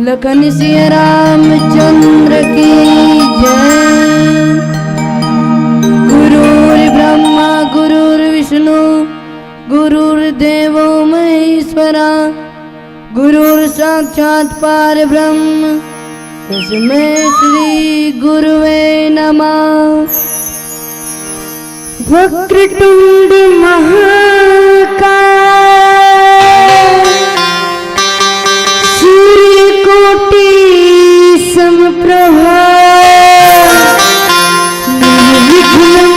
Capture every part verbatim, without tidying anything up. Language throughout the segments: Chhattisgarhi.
लखन सिया रामचंद्र की जय। गुरुर्ब्रह्मा गुरुर्विष्णु गुरुर्देवो महेश्वरा, गुरुर्साक्षात् परब्रह्म, तस्मै श्री गुरुवे नमः। वक्रतुंड महाकाय, सूर्यकोटि समप्रभा, निर्विघ्नं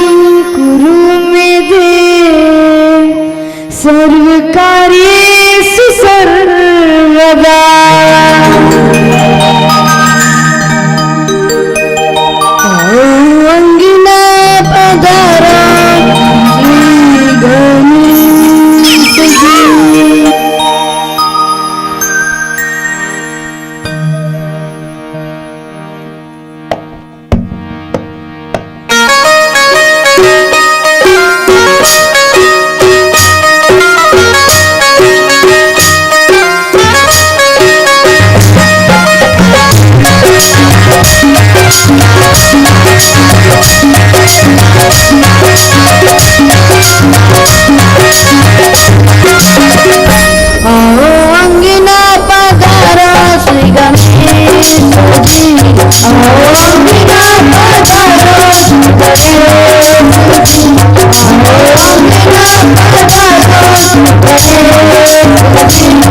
कुरु मे देव, सर्वकार्येषु सर्वदा। ॐ अंगना पधारा श्री गणेश जी। आओ अंगना पधारो श्री गणेश जी, आओ अंगना पधारो श्री गणेश जी, आओ अंगना पधारो श्री गणेश जी,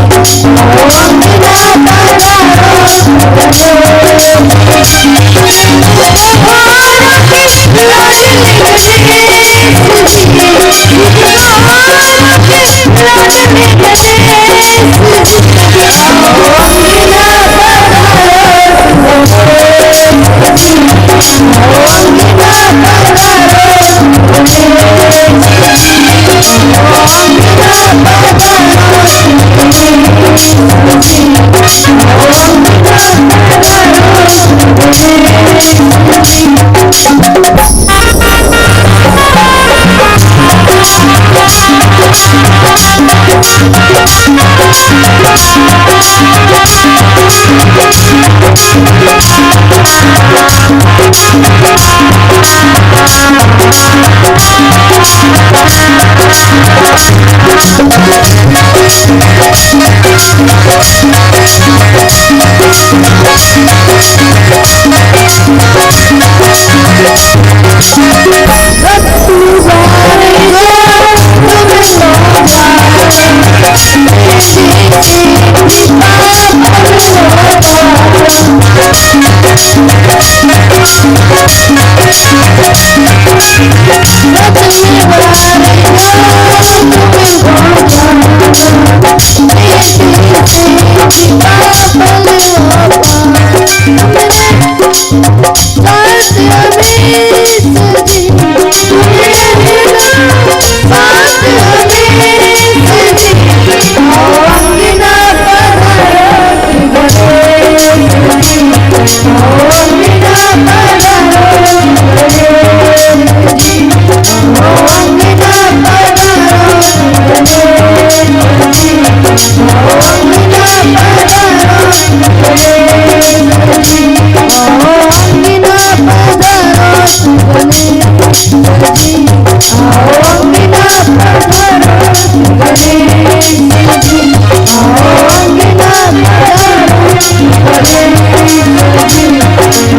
आओ अंगना पधारो श्री गणेश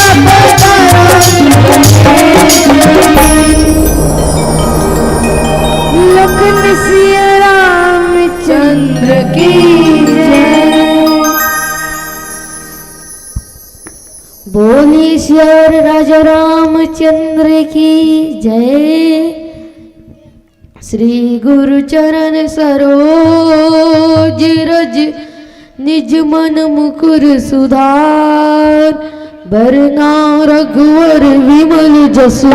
जी। लखन सिया रामचंद्र की जय। बोलिए सियावर राजा रामचंद्र की जय। श्री गुरु चरण सरोज रज, निज मन मुकुर सुधार। बरना रघुवर विमल जसु,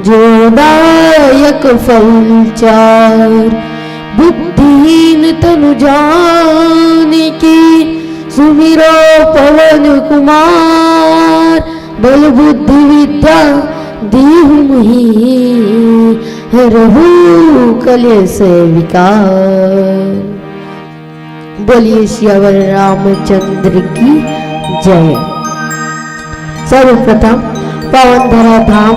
जो दायक फल चार। बुद्धिहीन तनु जानिके, सुमिरो पवन कुमार। बल बुद्धि विद्या दीहु मोहि, हरहु कलेस विकार। बोलिए सियावर रामचंद्र की जय। सर्वप्रथम पावन धरा धाम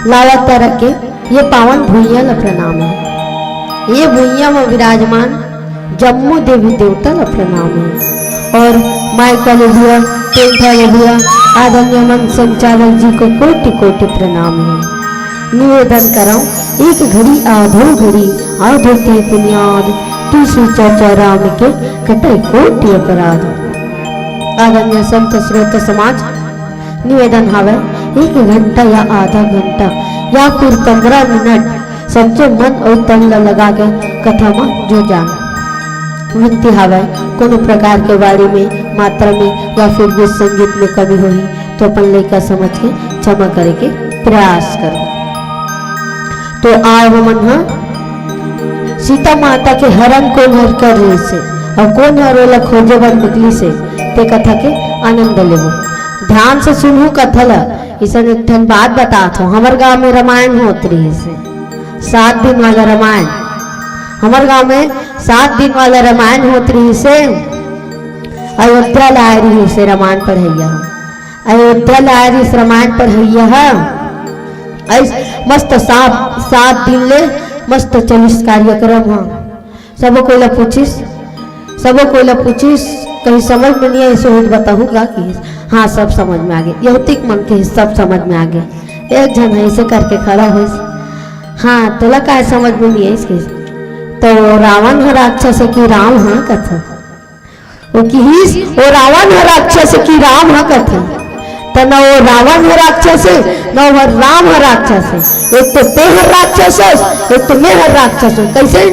लावा तारा के ये पावन भुइयां ला प्रणाम हे। ये भुइयां म विराजमान जम्मो देवी देवता ला प्रणाम हे और मायका ले भैया, टेंठा ले भैया, आदरणीय मंच संचालक जी को कोटि कोटि प्रणाम हे। निवेदन करौं, एक घड़ी आधो घड़ी, आधो ते पुनियाद, तुलसी चर्चा राम के कटै कोटि अपराध। आदरणीय संत श्रोता समाज, निवेदन हावय, एक घंटा या आधा घंटा या फिर पंद्रह मिनट सच्चे मन अउ तन ल लगा के कथा म जुड़ जान। विनती हावय, कोनो प्रकार के वाणी में, मात्रा में या फिर गीत संगीत में कमी होही तो अपन लइका समझ के क्षमा करे के प्रयास करो। तो आय हमन ह सीता माता के हरण कोन हर कर रहिस हे अउ कोन हर ओला खोजे बर निकलिस हे, ते कथा के आनंद लेबो। ध्यान से सुनहू कथा ल। इसन एक ठन बात बतात हौं, हमर गांव में रामायण होत रहिस हे, सात दिन वाला रामायण। हमर गांव में सात दिन वाला रामायण होत रहिस हे। अयोध्या ला आय रहिस हे रामायण पढ़इया ह, अयोध्या ला आय रहिस रामायण पढ़इया ह। अइस मस्त सात, सात दिन ले मस्त चलिस कार्यक्रम ह। सबो कोई ला पूछिस, सबो कोई ला पूछिस, कहीं समझ में नहीं आइस होही त बताहू गा किहिस। हाँ, सब समझ में आगे। यहूतिक मन के सब समझ में आगे। एक झन ऐसे करके खड़ा होइस, हाँ, तोला काय समझ में नहीं आइस किहिस। तो रावण ह राक्षस हे कि राम ह कथा। वो किहिस, वो रावण ह राक्षस हे कि राम ह कथे। त न वो रावण ह राक्षस हे, न वो राम ह राक्षस हे। एक तो ते हर राक्षस हे, एक तो मैं हर राक्षस हूँ। कैसे?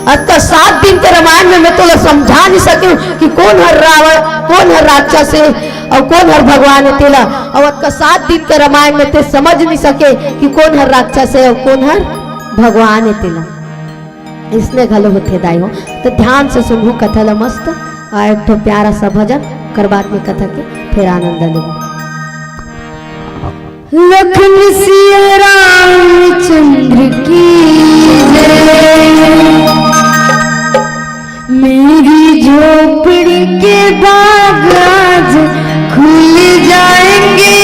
अतका सात दिन के रामायण में मैं तोला समझा नहीं सके कि कोन हर रावण, कोन हर राक्षस हे अउ कोन हर भगवान हे तेला। अउ अतका सात दिन के रामायण में ते समझ नहीं सके कि कोन हर राक्षस हे अउ कोन हर भगवान हे तेला। इसने घलो होथे दाई हो। तो ध्यान से सुनहू कथा ल मस्त, आ एक ठो प्यारा सा भजन, ओकर बाद में कथा के फिर आनंद लेबो। लखन सिया रामचंद्र की जय। मेरी झोपड़ी के बाग आज खुल जाएंगे,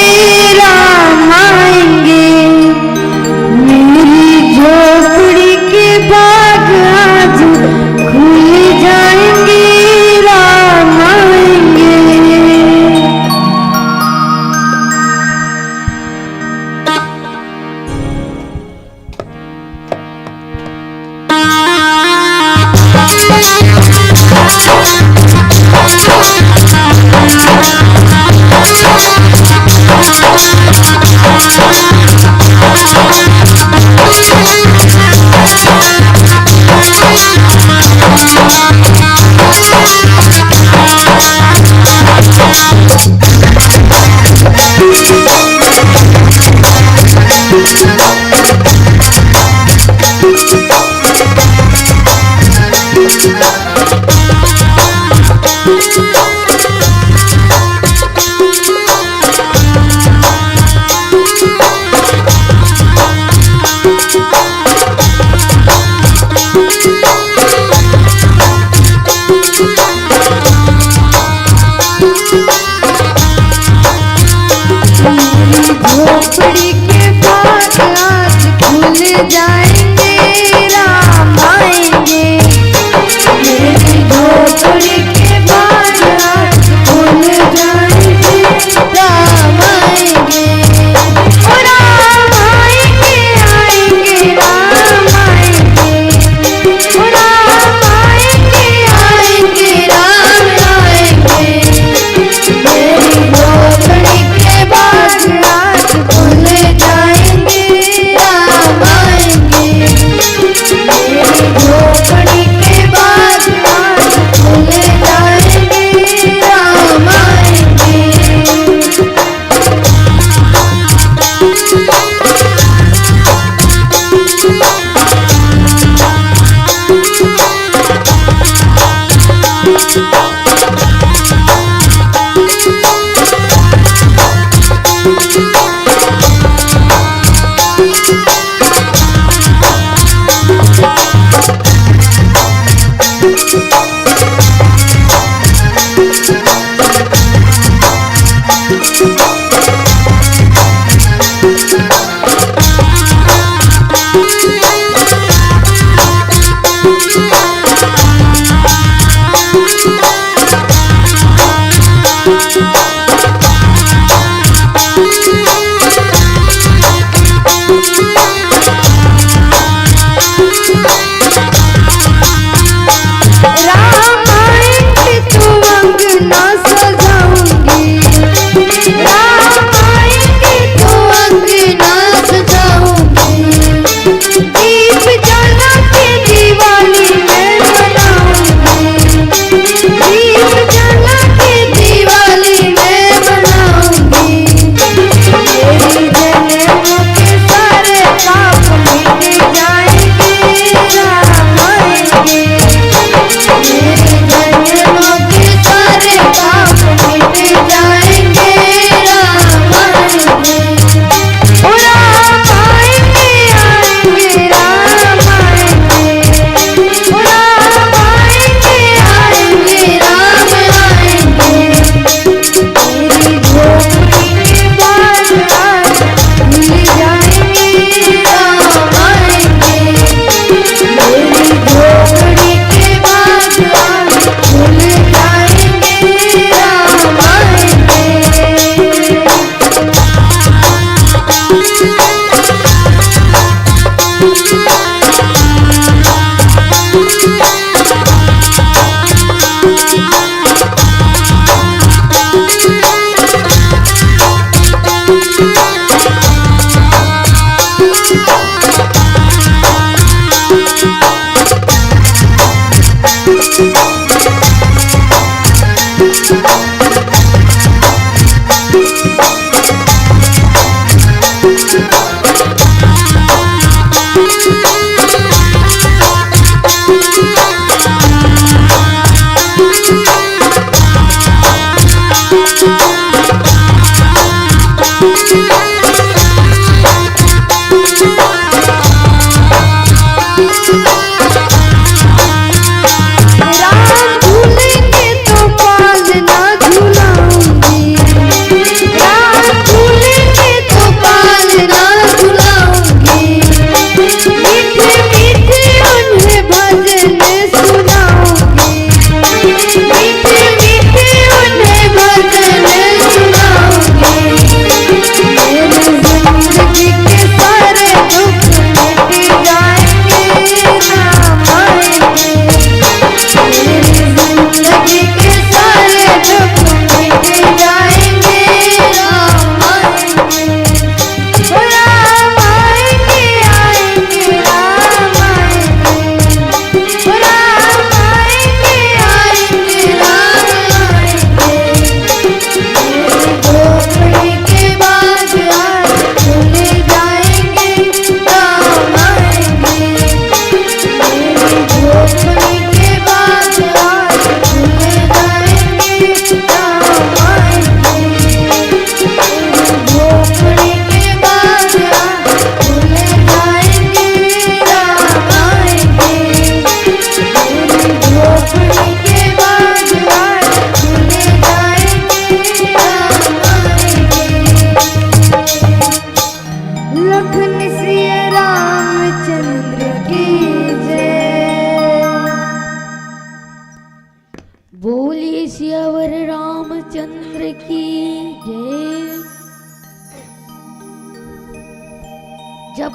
राम आएंगे। मेरी झोपड़ी के बाग आज खुल जाएंगे, राम आएंगे।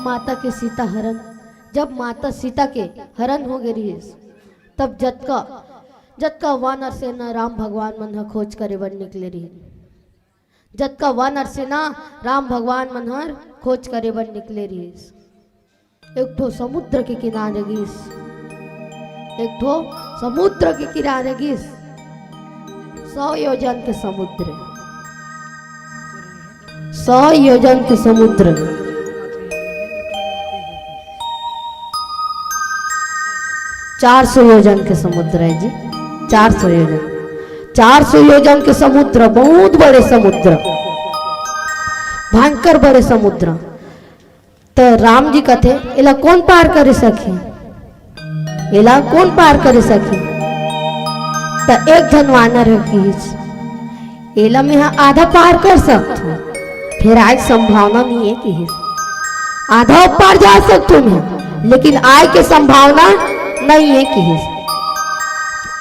माता के सीता हरण, जब माता सीता के हरण हो गे रिहिस, तब जतका, जतका वानर सेना राम भगवान मन ह खोज करे बर निकले रिहिन, जतका वानर सेना राम भगवान मन हर खोज करे बर निकले रिहिस, एक ठो समुद्र के किनारे गिस, एक ठो समुद्र के किनारे गिस, सौ योजन के समुद्र, सौ योजन के समुद्र, चार सौ योजन के समुद्र है जी, चार सौ योजन, चार सौ योजन के समुद्र, बहुत बड़े समुद्र, भयंकर बड़े समुद्र। त राम जी कथे, "एला कोन पार करे सकही? एला कोन पार करे सकही?" त एक झन वानर ह किहिस, "एला मेंहा आधा पार कर सकथों, फेर आय संभावना नइये," किहिस। "आधा पार जा सकथों मैं, लेकिन आय के संभावना नइये," किहिस।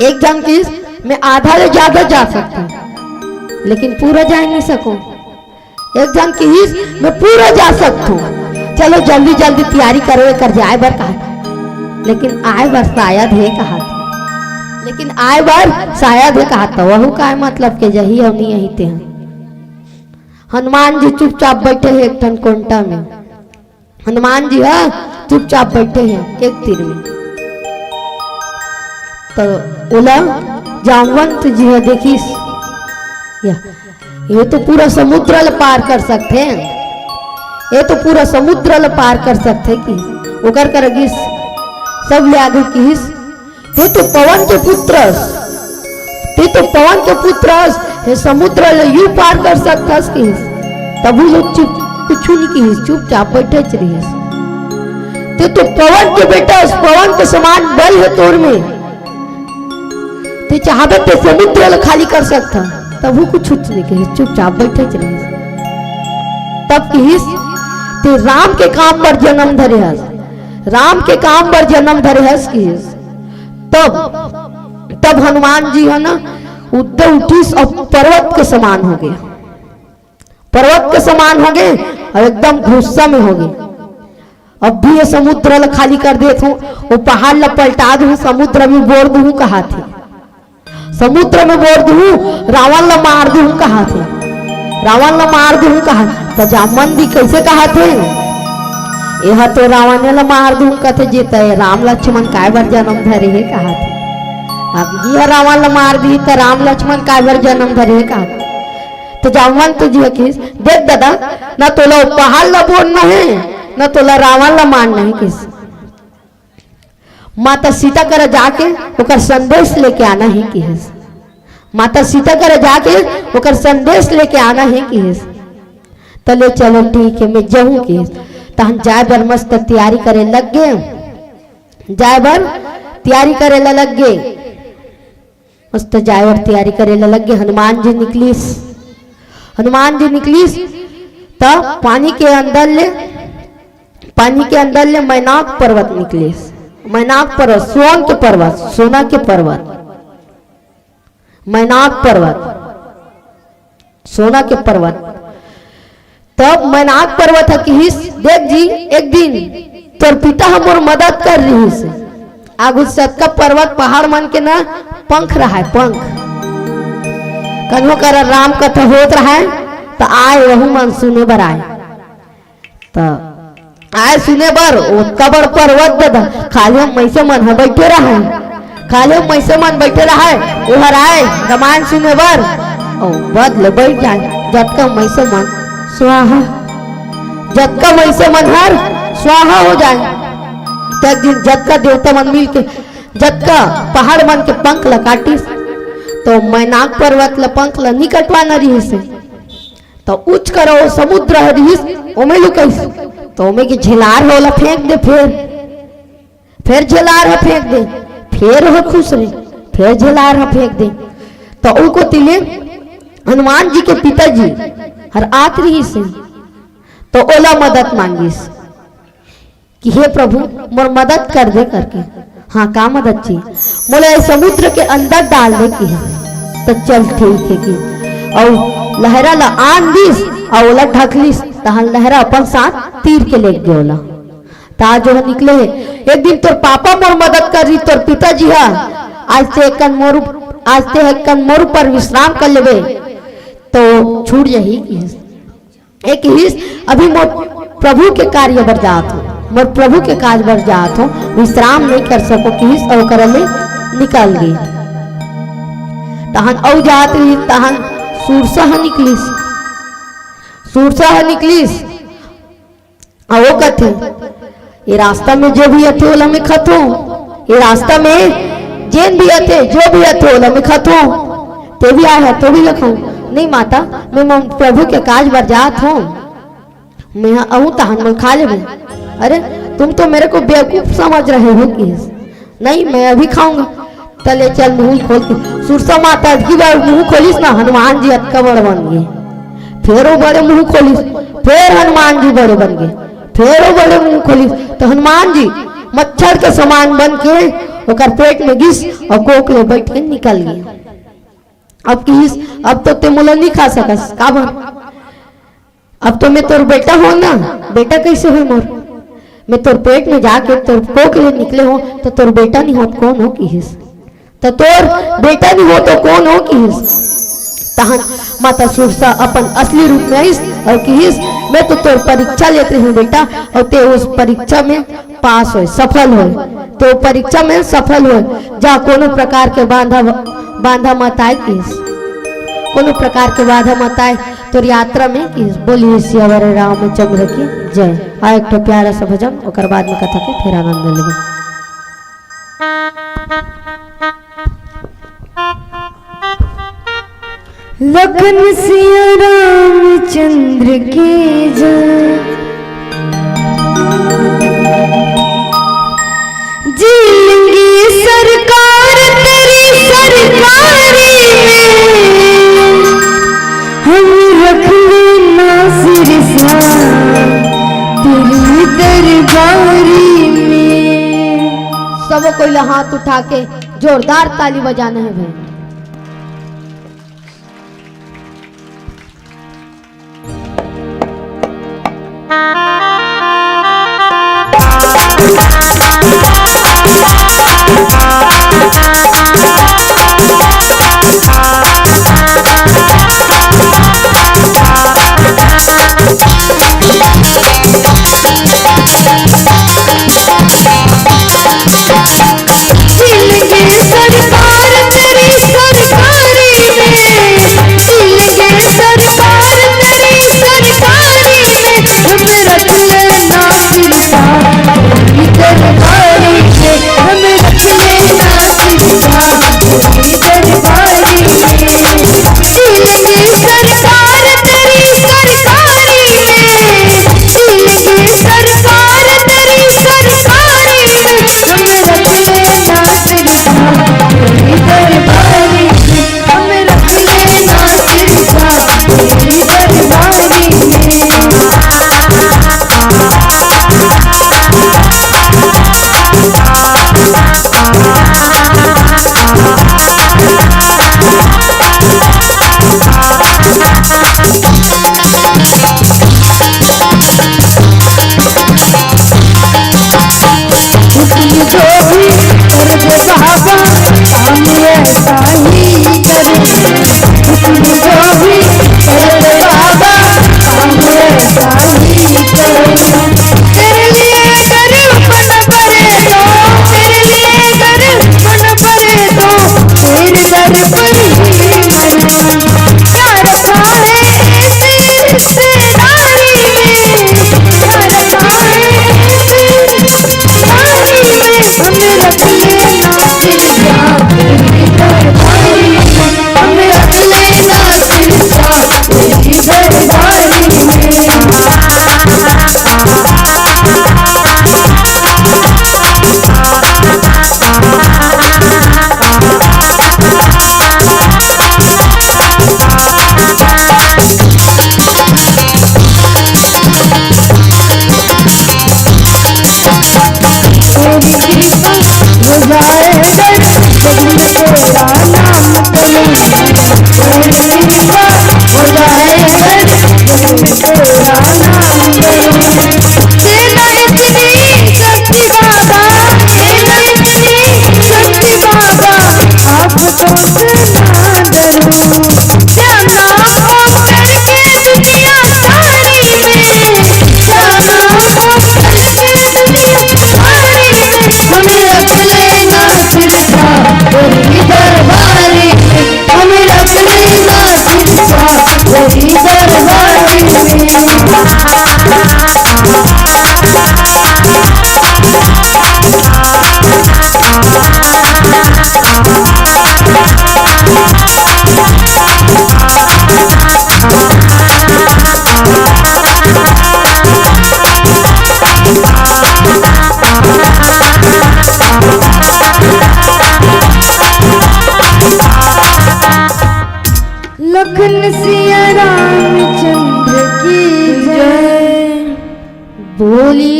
एक झन किहिस, "मैं आधा ले ज्यादा जा सकथों, लेकिन पूरा जाय नइ सकों।" एक झन किहिस, "मैं पूरा जा सकथों, चलो जल्दी जल्दी तैयारी करो, एकर जाय बर कहा, लेकिन आय बर शायद हे कहा, लेकिन आय बर शायद हे कहा।" त वहू काय मतलब के जही अउ नइ अही तेहा। हनुमान जी चुपचाप बइठे हे एक ठन कोंटा में। हनुमान जी ह चुपचाप बइठे हे एक तीर में। त ओला जामवंत जी ह देखिस, या, "ये तो पूरा समुद्र ल पार कर सकथे, ये तो पूरा समुद्र ल पार कर सकथे," किहिस। ओकर करा गिस, सब ले आगे किहिस, "तैं तो पवन के पुत्र अस, तैं तो पवन के पुत्र अस, ये समुद्र ल यूं पार कर सकथस," किहिस। तभू लोग चुप, कुछु नइ किहिस, चुपचाप बइठेच रिहिस। "तैं तो पवन के बेटा अस, पवन के समान बल हे तोर में, तैं चाहबे त समुद्र ल खाली कर सकथस," तभू कुछु नइ किहिस, चुपचाप बइठेच रिहिस। तब किहिस, "तैं राम के काम बर जनम धरे हस, राम के काम बर जनम धरे हस," किहिस। तब, तब हनुमान जी ह ना उद्दे उठिस अउ पर्वत के समान होगे, पर्वत के समान होगे अउ एकदम गुस्सा में होगे। "अब भी ये समुद्र ल खाली कर देथों, वो पहाड़ ल पलटा दूं, समुद्र में बोर दूं," कहाथे। "समुद्र में बोर दूं, रावण ल मार दूं," कहाथे। "रावण ल मार दूं," कहा, त जामवंत जी कइसे कहाथे? "एहा तो रावणे ल मार दूं," कथे, "जे तैं राम लक्ष्मण काय बर जनम धरे हे," कहाथे। "अब ये रावण ल मार दिही, त राम लक्ष्मण काय बर जनम धरे हे," कहाथे। त जामवंत जी ह किहिस, "देख ददा, न तोला वो पहाड़ ल बोरना हे, न तोला रावण ल मारना हे," किहिस। "माता सीता करा जाके ओकर संदेश लेके आना हे," किहिस। "माता सीता करा जाके ओकर संदेश लेके आना हे," किहिस। "त ले चलो ठीक हे, मैं जाहूं," किहिस। तहन जाय बर मस्त तैयारी करे लग गे, जाय बर तैयारी करे ला लग गे, मस्त जाय बर तैयारी करे ला लग गे। हनुमान जी निकलिस, हनुमान जी निकलिस, त पानी के अंदर ले, पानी के अंदर ले मैनाक पर्वत निकलिस। मैनाक पर्वत, सोन के पर्वत, सोना के पर्वत, मैनाक पर्वत, सोना के पर्वत। तब मैनाक पर्वत ह किहिस, "देख जी, एक दिन तोर पिता ह मोर मदद कर रिहिस। आगू सतका पर्वत पहाड़ मन के ना पंख रहय, पंख। कन्हो करा राम कथा होत रहय, त आय वहू मन सुने बर आय।" त आय सुने बर, ओतका बड़ पर्वत ददा, खाली हम मइसे मन ह बइठे रहय, खाली हम मइसे मन बइठे रहय, ओहर आय रमायन सुने बर, अउ बद ले बइठ जाय, जतका मइसे मन स्वाहा, जतका मइसे मन हर स्वाहा हो जाय। त एक दिन जतका देवता मन मिल के, जतका पहाड़ मन के पंख ल काटिस, त मैनाक पर्वत ल पंख ल नी कटवाना रिहिस हे। त उच करा ओ समुद्र ह रिहिस, ओमे लुकाइस। त ओमे के झेलार ह ओला फेंक दे, फेर, फेर झेलार ह फेंक दे, फेर ओह खुश रहे, फेर झेलार ह फेंक दे। त ओ कोती ले हनुमान जी के पिताजी हर आत रिहिस हे, त ओला मदद मांगिस। कि "हे प्रभु, मोर मदद कर दे" करके। "हाँ, का मदद चाहिए?" "मोला ये समुद्र के अंदर डाल दे" किहे। "त चल ठीक हे" कि अउ लहरा ला आन दिस अउ ओला ढकलिस, तहन लहरा अपन साथ तीर के लेग गे ओला। ताज ओह निकले हे। एक दिन तोर पापा मोर मदद कर रही, तोर पिताजी हा। आज ते एकन मोर उप-, आज ते एकन मोर ऊपर विश्राम कर लेबे, तो छूट जाही किहिस। ए किहिस, अभी मोर प्रभु के कार्य बर जात हों, मोर प्रभु के काज बर जात हों, विश्राम नहीं कर सकों किहिस, अउ ओकर ले निकल गे। तहन अउ जात रही, तहन सुरसा ह निकलिस, सुरसा ह निकलिस, अउ ओ कथे, "ये रास्ता में जो भी आथे, ओला मैं खाथों। ये रास्ता में जेन भी आथे, जो भी आथे, ओला मैं खाथों। ते भी आए ह, तो भी ल खाहूं।" "नहीं माता, मैं मोर प्रभु के काज बर जात हों, मैं ह अहूं तहन मोला खा लेबे।" "अरे, तुम तो मेरे को बेवकूफ समझ रहे हो," किहिस। "नहीं, मैं अभी खाऊंगा।" "त ले चल, मुंह खोल के।" सुरसा माता अतकी बार मुंह खोलिस ना, हनुमान जी अतका बड़ बन गे। फेर ओ बड़े मुंह खोलिस, फेर हनुमान जी बड़े बन गे, फेर ओ बड़े मुंह खोलिस, त हनुमान जी मच्छर के समान बन के ओकर पेट में गिस अउ कोख ले बइठ के निकल गे। अब किहिस, "अब तो ते मोला नहीं खा सकस, काबर?" "अब तो मैं तोर बेटा हों ना, बेटा कैसे हों मोर? मैं तोर पेट में जाके तोर कोख ले निकले हों, त तोर बेटा नहीं हों त कोन हों?" किहिस। "त तोर बेटा नहीं हों त कोन हों?" किहिस। तहन माता सुरसा अपन असली रूप में आइस अउ किहिस, "मैं तो तोर परीक्षा लेत रहेंव बेटा, अउ ते ओ परीक्षा में पास होय, सफल होय, ते ओ परीक्षा में सफल होय, जा कोनो प्रकार के बाधा, बाधा मत आय," किहिस। "कोनो प्रकार के बाधा मत आय, तोर यात्रा में," किहिस। बोलिए सियावर रामचंद्र की जय। अउ एक ठो प्यारा सा भजन, ओकर बाद में कथा के फेर आनंद लेबो। लखन सिया रामचंद्र की जय। जी लेंगे सरकार तेरी सरकारी में, हम रख लेना सिरसा तेरी दरबारी में। सबो कोई ला हाथ उठा के जोरदार ताली बजाना है भाई।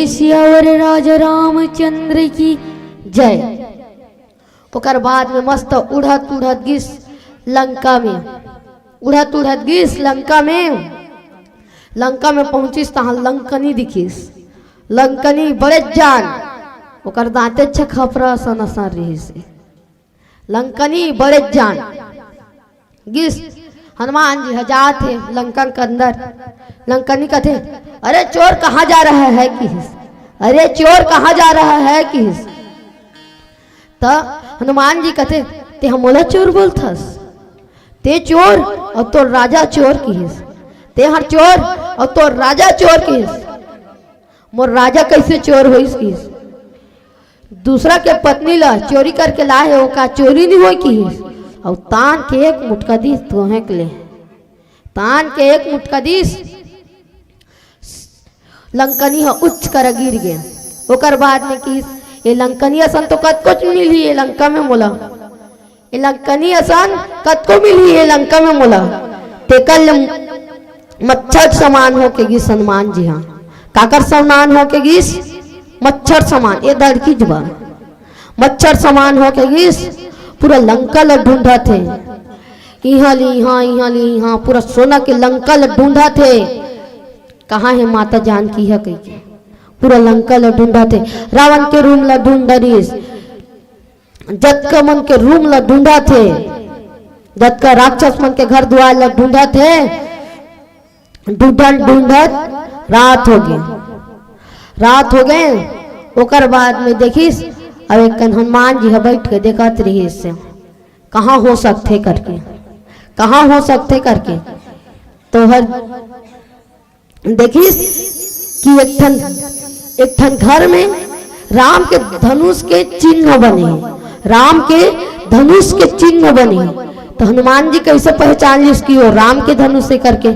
सियावर राजा रामचंद्र की जय। ओकर बाद में मस्त उड़त उड़त गिस लंका में, उड़त उड़त गिस लंका में। लंका में पहुंचिस, तहां लंकनी दिखिस। लंकनी बड़े जान, ओकर दांते छखपरा असन असन रिहिस। लंकनी बड़े जान गिस। हनुमान जी ह जात हे लंका के अंदर। लंकनी कथे, "अरे चोर, कहाँ जा रहा है?" किहिस। "अरे चोर, कहाँ जा रहा है?" किहिस। त हनुमान जी कथे, "ते ह मोला चोर बोलथस? ते चोर अउ तोर राजा चोर," किहिस। "ते हर चोर अउ तोर राजा चोर," किहिस। "मोर राजा कैसे चोर होइस?" किहिस। "दूसरा के पत्नी ला चोरी करके लाए हो, का चोरी नहीं होय?" किहिस। अउ तान के एक मुटका दिस तोहें के ले। तान के एक मुटका दिस, लंकनी ह उच्च कर गिर गे। ओकर बाद में किहिस, "ए लंकनी असन तो कतको मिलही ए लंका में मोला, ए लंकनी असन कतको मिलही ए लंका में मोला।" तेकर ले मच्छर समान होके गिस हनुमान जी हा। काकर समान होके गिस? मच्छर समान। ए धरती जबर मच्छर समान होके गिस। पूरा लंका ल ढूंढत हे, इहां ले इहां, इहां ले इहां, पूरा सोना के लंका ल ढूंढत हे। "कहां हे माता जानकी ह?" कहिके पूरा लंका ल ढूंढत हे। रावण के रूम ल ढूंढ डरिस, जतका मन के रूम ल ढूंढत हे, जतका राक्षस मन के घर दुआर ल ढूंढत हे। ढूंढत ढूंढत रात हो गे, रात हो गे। ओकर बाद में देखिस, अब एक कन हनुमान जी ह बैठ के देखत रहिस, कहाँ हो सकथे करके, कहाँ हो सकथे करके। तो हर देखिस कि एक ठन, एक ठन घर में राम के धनुष के चिन्ह बने हे, राम के धनुष के चिन्ह बने हे। तो हनुमान जी कैसे पहचान लिस कि वो राम के धनुष हे करके?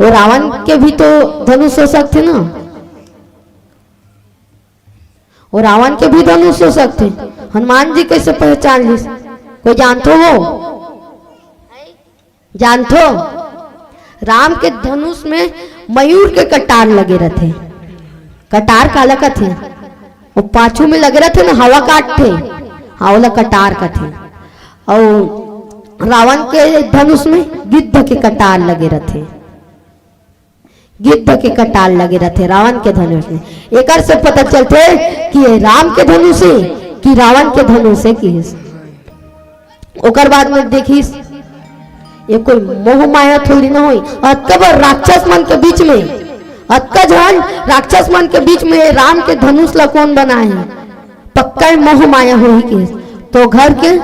वो रावण के भी तो धनुष हो सकथे ना, वो रावण के भी धनुष हो सकथे। हनुमान जी कैसे पहचान लिस? कोई जानथो वो? जानथो, राम के धनुष में मयूर के कटार लगे रथे। कटार काला कथे? वो पाछू में लगे रथे ना, हवा काटथे, हाँ, ओला कटार कथे। अउ रावण के धनुष में गिद्ध के कटार लगे रथे। गिद्ध के कटार लगे रथे रावण के धनुष में। एकर से पता चलथे कि ये राम के धनुष हे कि रावण के धनुष हे कि। ओकर बाद में देखिस, ये कोई मोह माया थोड़ी ना होई। अतका बड़ राक्षस मन के बीच में, अतका झन राक्षस मन के बीच में राम के धनुष ला कोन बनाए हे? पक्का ही मोह माया होही के। तो घर के,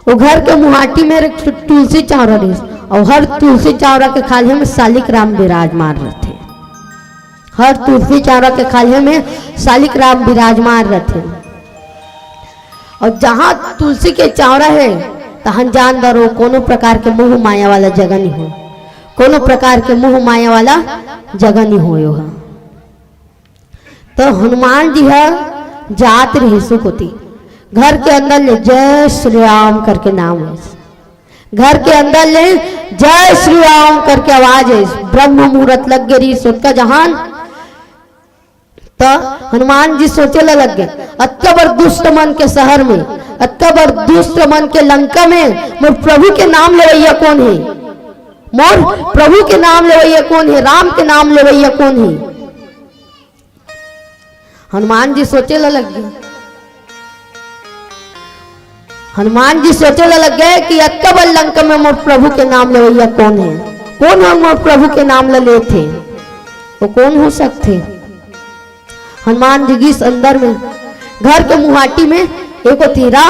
वो घर के मुहाटी में एक ठो तुलसी चावरा रहिस, अउ हर तुलसी चावरा के खाल्हे में सालिक राम विराजमान रथे। हर तुलसी चावरा के खाल्हे में सालिक राम विराजमान रथे। अउ जहां तुलसी के चावरा हे, तहां जान डरो, कोनो प्रकार के मोह माया वाला जगह नहीं हो, कोनो प्रकार के मोह माया वाला जगह नहीं हो। यो ह तो हनुमान जी ह जात रहिस ओ कोती, घर के अंदर ले जय श्री राम करके नाम होइस। घर के अंदर ले जय श्री राम करके आवाज आइस। ब्रह्म मुहूर्त लग गे रहिस ओतका जहान। त हनुमान जी सोचे ला लग गे, अतका बड़ दुष्ट मन के शहर में, अतका बड़ दुष्ट मन के लंका में मोर प्रभु के नाम लेवैया कोन हे? मोर प्रभु के नाम लेवैया कोन हे? राम के नाम लेवैया कोन हे? हनुमान जी सोचे ला लग गे। हनुमान जी सोचे ला लग गे कि अतका बड़ लंका में मोर प्रभु के नाम लेवैया कोन हे? कोन ह मोर प्रभु के नाम ला लेथे? वो कोन हो सकथे? हनुमान जी गिस अंदर में, घर के मुहाटी में एको ती रा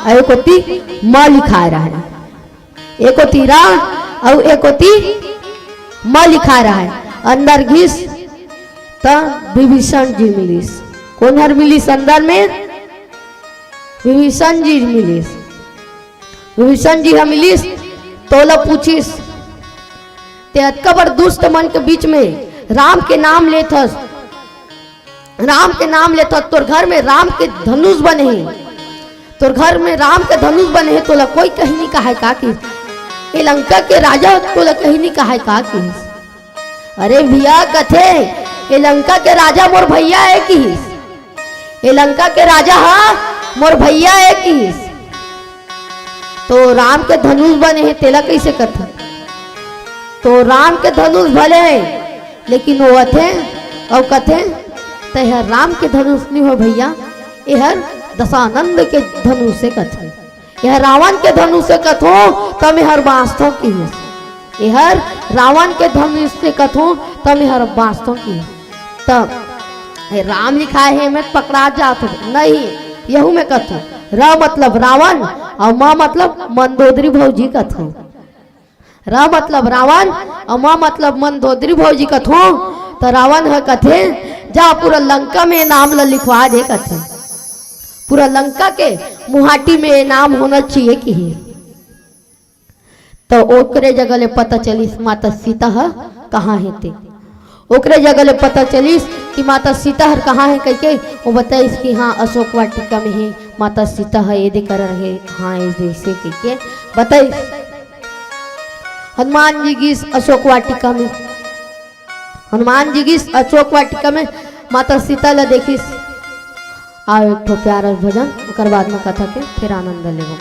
अउ एको ती म लिखाए रहे। एको ती रा अउ एको ती म लिखाए रहे। अंदर गिस त विभीषण जी मिलिस। कोन हर मिलिस अंदर में? विभीषण जी मिलिस। विभीषण जी ह मिलिस, तोला पूछिस, "ते अतका बड़ दुष्ट मन के बीच में राम के नाम लेथस, राम के नाम लेथस, तोर घर में राम के धनुष बने हे, तोर घर में राम के धनुष बने हे, तोला कोई कहीं नहीं कहाय का?" कि ए लंका के राजा तोला कहीं नहीं कहाय का? कि अरे भैया, कथे ए लंका के राजा मोर भैया ए किहिस, ए लंका के राजा हा मोर भैया ए किहिस। तो राम के धनुष बने हे, तेला कइसे कथे? तो राम के धनुष भले हे, लेकिन वो अथे अउ कथे, "त एहर राम के धनुष नी हो भैया, एहर दशानंद के धनुष हे," कथे। "एहर रावण के धनुष हे," कथों, "त मेहर बांचथों," किहिस। "एहर रावण के धनुष हे," कथों, "त मेहर बांचथों," किहिस। त ए राम लिखाय हे, मैं पकड़ा जात हूँ। नहीं, यहू मैं कथों, र मतलब रावण अउ म मतलब मंदोदरी भौजी कथों। र मतलब रावण अउ म मतलब मंदोदरी भौजी कथों। त रावण ह कथे, "जा पूरा लंका में नाम ल लिखवा दे," कथे। "पूरा लंका के मुहाटी में नाम होना चाहिए," किहिस। त ओकरे जगह ले पता चलिस माता सीता ह कहाँ हे ते। ओकरे जगह ले पता चलिस कि माता सीता हर कहाँ हे कहिके। वो बताइस कि हाँ, अशोक वाटिका में हे, माता सीता ह एदे करा हे, हाँ, ए जैसे कहिके बताइस। हनुमान जी गिस अशोक वाटिका में, हनुमान जी गिस अशोक वाटिका में माता सीता ला देखिस। आओ एक ठो प्यारा भजन, ओकर बाद में कथा के फिर आनंद लेबो।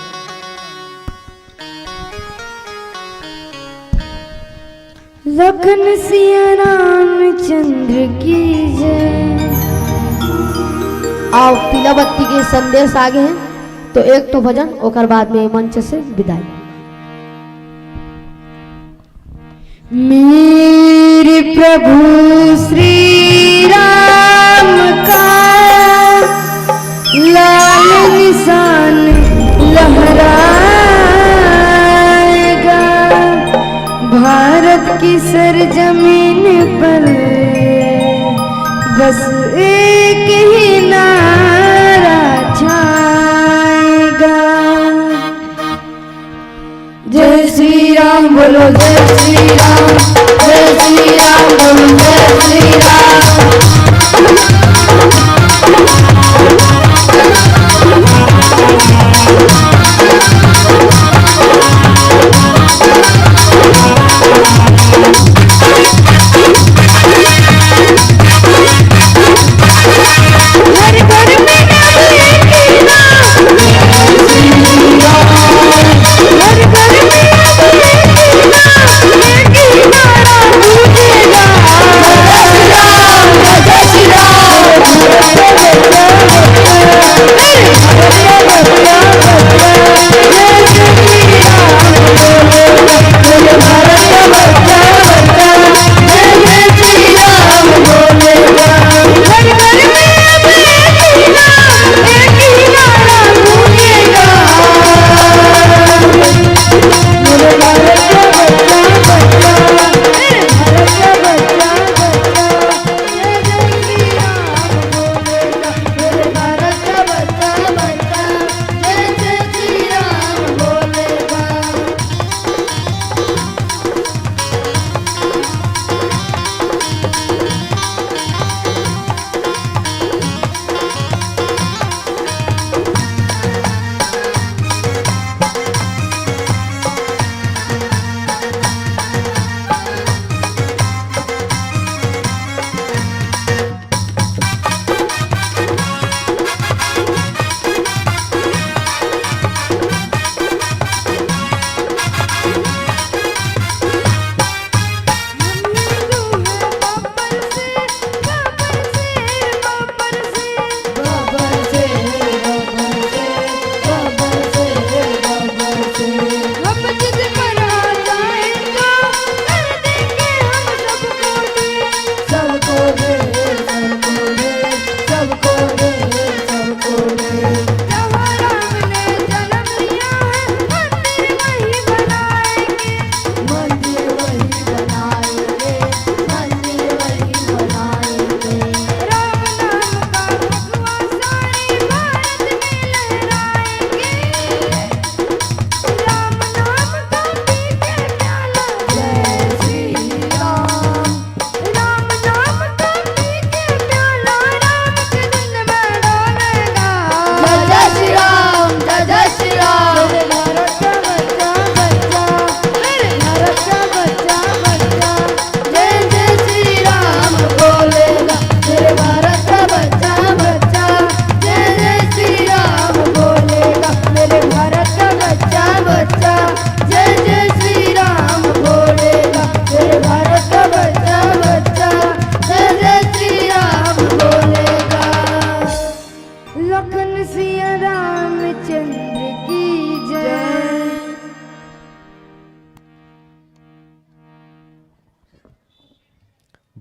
लखन सिया रामचंद्र की जय। आओ, पीला बत्ती के संदेश आ गए हैं, तो एक ठो भजन, ओकर बाद में मंच से विदाई। मेरे प्रभु श्री राम का लाल निशान लहराएगा, भारत की सरजमीन पर बस एक ही नारा छाएगा। जय श्री राम बोलो, जय श्री राम, जय श्री राम बोलो, जय श्री राम।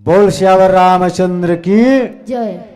बोल सियावर रामचंद्र की। जय।